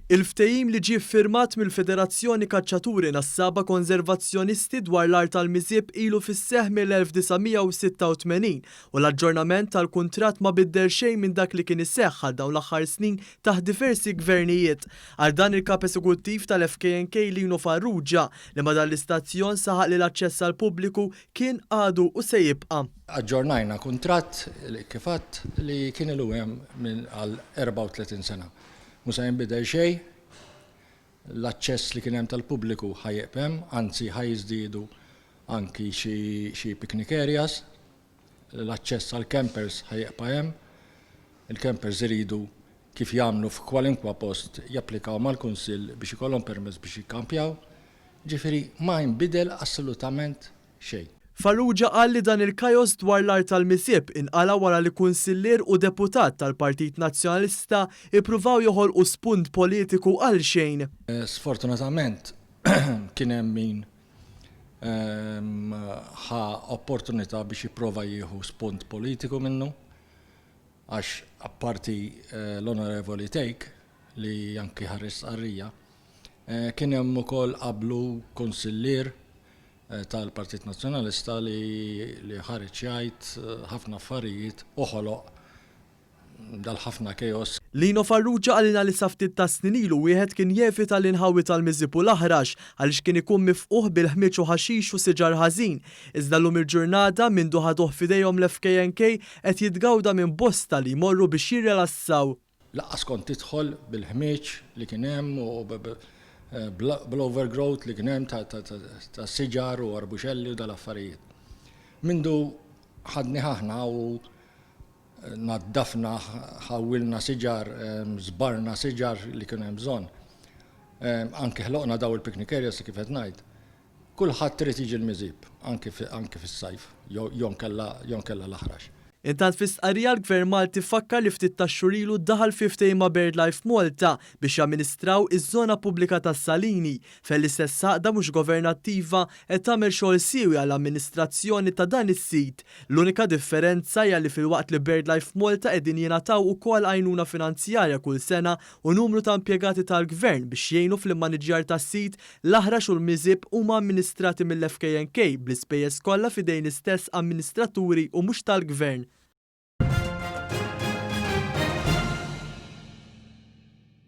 Il-ftehim li ġie ffirmat mill-Federazzjoni Kaċċaturi Nassaba Konservazzjonisti dwar l-Art tal-Miżieb ilu fis-seħħ mill-1986 u l-aġġornament tal-kuntratt ma biddel xejn minn dak li kien iseħħ għal dawn l-aħħar snin taħt diversi gvernijiet. Għal dan il-Kap Esekuttiv tal-FKNK Lino Farrugia li ma' dan l-istazzjon saħaq li l-aċċess għall-pubbliku kien, għadu u se jibqa'. Aġġornajna kuntratt kif għedt li kien ilu hemm minn għal 34 sena. Mhu se jinbidel xejn, l-aċċess li kien hemm tal-pubbliku ħa jibqa' hemm, anzi ħa jiżdiedu anki xi picnic areas, l-aċċess għall-campers ħa jibqa' hemm, il-campers iridu kif jagħmlu f'kwalinkwa post japplikaw mal-Kunsill biex ikollhom permess biex jikkampjaw, ġifieri ma jinbidel assolutament xejn. Farrugia qal li dan il-kaos dwar l-art tal-Miżieb inqala' wara li kunsillier u deputat tal-Partit Nazzjonalista ippruvaw joħolqu spunt politiku għal xejn. Sfortunatament kien hemm min ħa opportunità biex jipprova jieħu spunt politiku minnu għax apparti l-Onorevoli Thake li anki ħareġ stqarrija, kien hemm ukoll qablu kunsillier tal-Partit Nazzjonalista li ħareġ jgħid ħafna affarijiet u ħoloq dal-ħafna chaos. Lino Farrugia qalilna li sa ftit tas-snin ilu wieħed kien jevita l-inħawi tal-Miżieb u l-Aħrax għaliex kien ikun mifqugħ bil-ħmieġ u ħaxix u siġar ħażin. Iżda llum il-ġurnata, mindu ħaduh f'idejhom l-FKNK qed jitgawda minn bosta li jmorru biex jirrelassaw. Lanqas kont tidħol bil-ħmieġ li kien hemm u bl-overgrowth li kien hemm ta' siġar u arbuxelli u dal-affarijiet. Mindu ħadnih aħna u naddafna, ħawwilna siġar, żbarna siġar li kienu hemm bżonn. Anki ħloqna daw il-picnic areas kif qed ngħid. Kulħadd irid jiġi l-Miżieb, anki anki fis-sajf, jew inkella jew inkella l-Aħrax. Intant fi stqarrija l-Gvern Malti fakkar li ftit tax-xhur ilu daħal fi ftehim ma' BirdLife Malta biex jamministraw iż-żona pubblika tas-Salini, fejn l-istess għaqda mhux governattiva qed tagħmel xogħol siewi għall-amministrazzjoni ta' dan is-sit. L-unika differenza hija li filwaqt li BirdLife Malta qegħdin jingħataw ukoll għajnuna finanzjarja kull sena u numru ta' impjegati tal-Gvern biex jgħinu fl-immaniġġjar tas-sit, L-Aħrax u l-Miżieb huma amministrati mill-FKNK bl-ispejjeż kollha f'idejn l-istess amministraturi u mhux tal-Gvern.